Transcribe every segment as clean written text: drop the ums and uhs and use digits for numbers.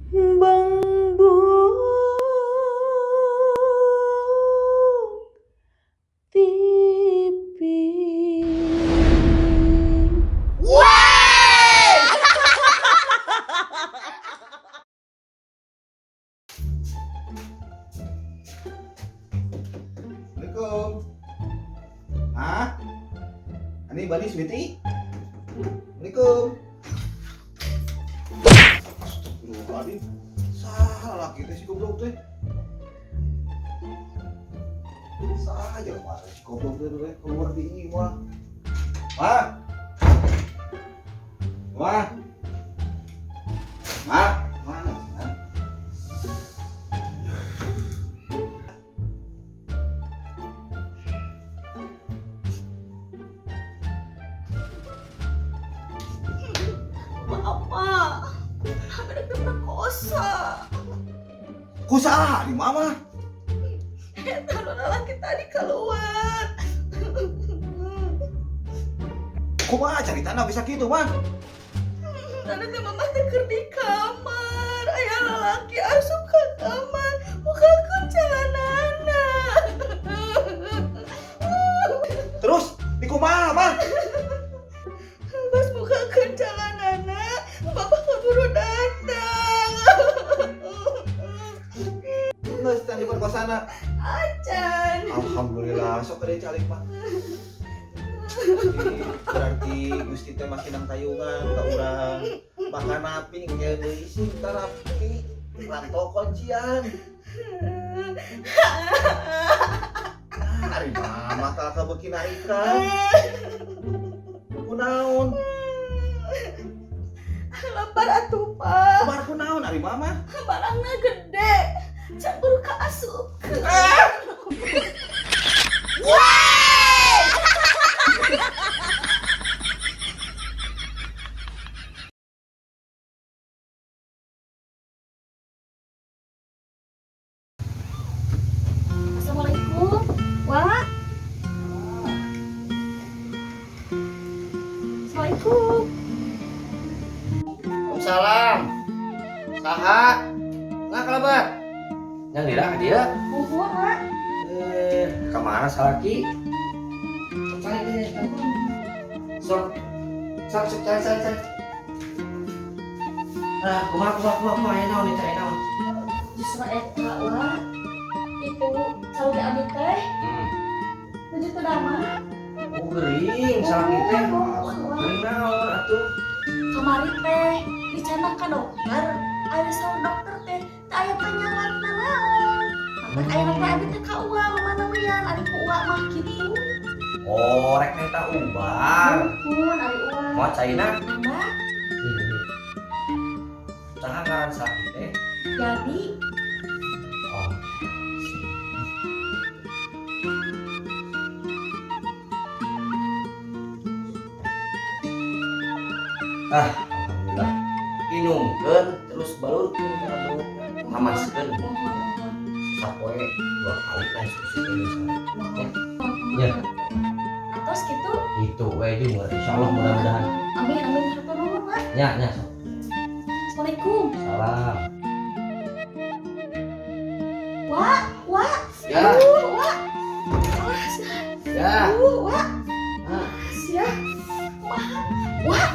Bangbung TV. Assalamualaikum. Hah? Ini Bani Smiti? Assalamualaikum. Astagfirullahaladzim. Salah lagi teh si goblok teh. Salah aja lah si goblok teh teh keluar di imah. Ma. Ma. Ma, mana sih? Ha? Bapak, ada diperkosa. Ku salah di mama? Eta nu lalaki tadi keluar. Kumaha caritana bisa gitu, mah? Tadi teh mama teh keur di kamar, aya lalaki asup ke kamar, bukakeun celanana. Terus di kumaha, mah? Pas bukakeun celanana, bapak keburu datang. Geus tadi diperkosana. Acan. Alhamdulillah, sok gede calik mah. Berarti Gusti teh masih nang tayungan ka urang. Bahkan napi engke deui sih terapi rantau kuncian. Nah, ari mama kalah kabeuki narikan. Kunaon? Lapar atuh, Pak. Kumaha kunaon ari mama? Barangna gede. Can buru kaasupkeun. Assalamualaikum. Wak. Assalamualaikum. Waalaikumsalam. Saha? Nah, kalabat. Yang lila dia. Muhun, Wak. Eh, kemana salaki? Cari deh. Sok. Sok, sok, cari, cari, cari. Nah, kumaha, kumaha, kumaha, kumaha, aya naon itu, aya naon? Justru eta, Wak. Itu calon abi teh nuju teu damang. Oh, gering salaki teh. Muhun, Wak. Gering naon atuh? Kamari teh dicandak ka dokter, aya saur dokter teh teu aya panyawat naon. Matak aya teh abi teh ka uwa mamanawian ari ku uwa mah kitu. Oh, rek neta ubar. Muhun ari uwa. Mau caina? Mangga. Saha ngaran salaki teh? Jadi. Oh. Ah, alhamdulillah. Inumkeun terus balurkeun kana beungeutna. Hamaskeun. Muhun, muhun. Sapoe dua kali lah instruksi misalnya. Muhun. Ya. Atos gitu. Itu we jeung insyaallah mudah-mudahan. Amin, amin, hatur nuhun, Wak. Nya, nya sok. Assalamualaikum. Salam. Wak, Wak. Ya. Aduh, Wak. Wah, Ya. aduh, Wak. Ah. Sia. Kumaha? Wak.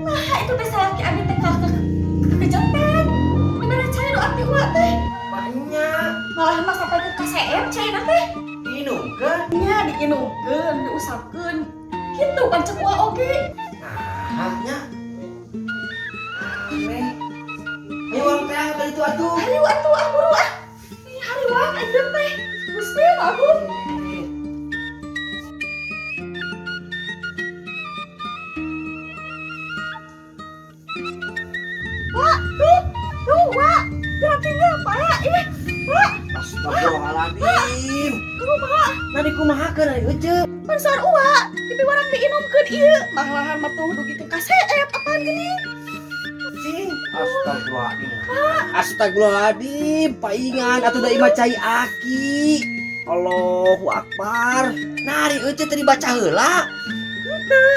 Nah, itu teh salaki abi teh ka kejepet. Dibere cai nu abdi Wak teh. Banyak. Malah mah sampai ke KCM caina teh. Diinumkeun. Nya diinumkeun, diusapkeun. Kitu kan cek Wak oge. Nah, nya. Aneh. Ayo urang teh ka ditu atuh. Hayu atuh ah buru ah. Ih, hariwang aing teh. Gusti agung. Wak, tuh, tuh, Wak. Gerak tinggal, Pak. Ih, Wak. Astagfirullahaladzim. Tuh, Pak. Nah, dikumahakeun ari euceu? Pan saur Uwa, tapi warang diinumkeun ieu. Malahan mah tuh dugi ke KCM apaan gini? Cing. Astagfirullahaladzim. Astagfirullahaladzim, paingan atuh da imah cai aki. Allahu Akbar. Nah, ari euceu teh dibaca heula. Henteu.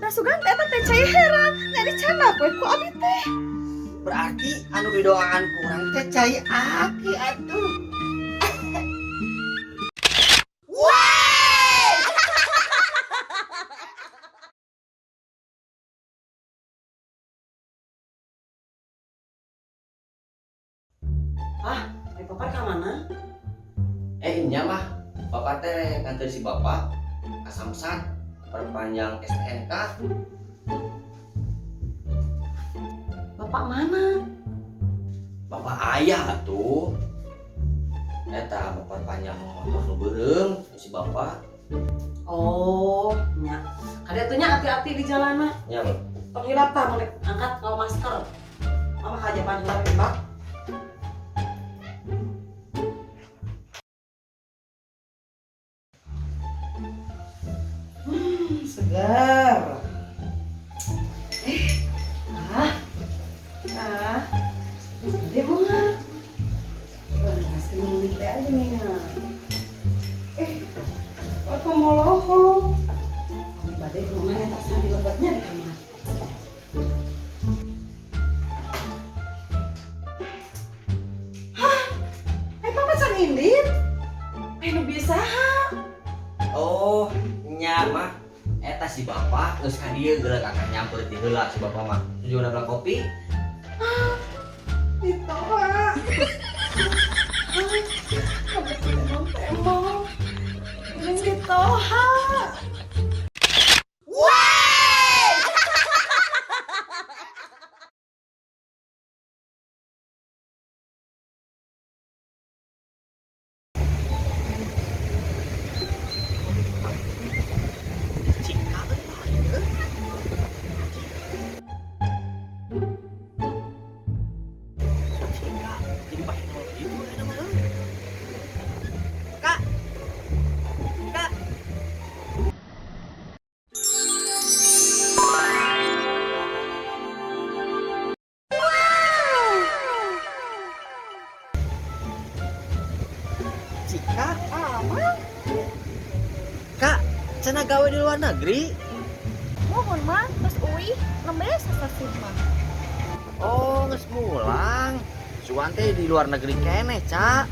Da sugan teh eta teh cai herang, nya dicandak we ku abi teh. Berarti anu didoaan kurang teh cai aki atuh. Ai papa ka mana? Eh nya mah, bapak teh nganter si bapak ka Samsat perpanjang STNK. Bapak mana? Bapak ayah atuh. Eta memperpanjang motor nu beureum si bapak. Oh, nya. Kade atuh nya hati-hati di jalan mah. Nya mah. Tong hilap tah mun angkat nggawa masker. Mama kajapan hilap tembak. Segar. Ah. Ah. Dia mau nggak? Masih mau teh aja nih ya. Apa mau lohong? Badai kemana tasnya di lebatnya di kamar. Hah? Papa can indit? Nu biasa. Oh, nya mah. Eta si bapak geus ka dieu geuleuh kakak nyamper ti heula si bapak mah. Tujuh udah kopi. Ditolak. Kebetulan tembok. Ini ditolak. Cika euy. Cika jadi bahenol gitu eta mah euy. Kak. Kak. Cika, Amang, Kak, cenah gawe di luar negeri. mohon mah, geus uih, nembe sasasih mah. Oh, geus mulang. Suan teh di luar negeri keneh, Cak.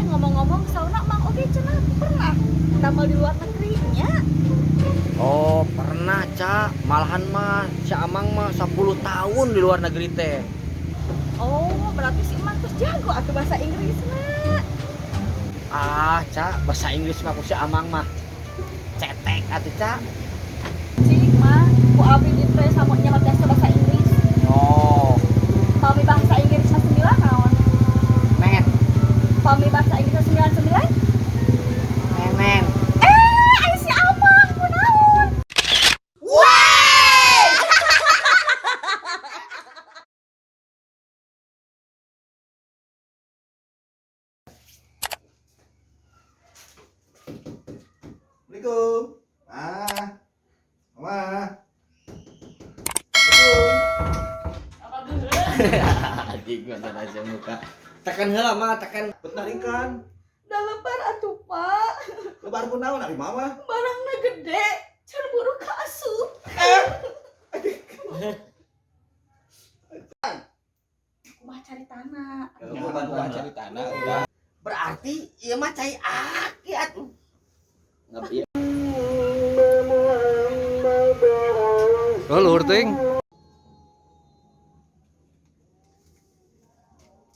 Ngomong-ngomong, sauna mang oge cenah pernah damel di luar negeri nya. Oh, pernah, Cak. Malahan mah si Amang mah 10 tahun di luar negeri teh. Oh, berarti si Mang terus jago atuh bahasa Inggris na. Ah, Cak, bahasa Inggris mah ku si Amang mah cetek atuh, Cak. Cik mah, ku abi di teh sama nya mah biasa bahasa Inggris. Oh, Pami bahasa Inggris mah 9 naon? net, Pami bahasa Inggris 99? nenen. Ayo si Amang kunaon? Assalamualaikum. Ah. Mama. Assalamualaikum. Anjing mana aja muka. Tekan heula mah, tekan. Benar ikan. Da lebar atuh, Pak. Lebar pun naon ari mama. Barangna gede, can buru kaasup. Kumaha caritana? Kumaha caritana udah. Berarti ieu mah cai aki atuh. Nggak Oh, luhur ting.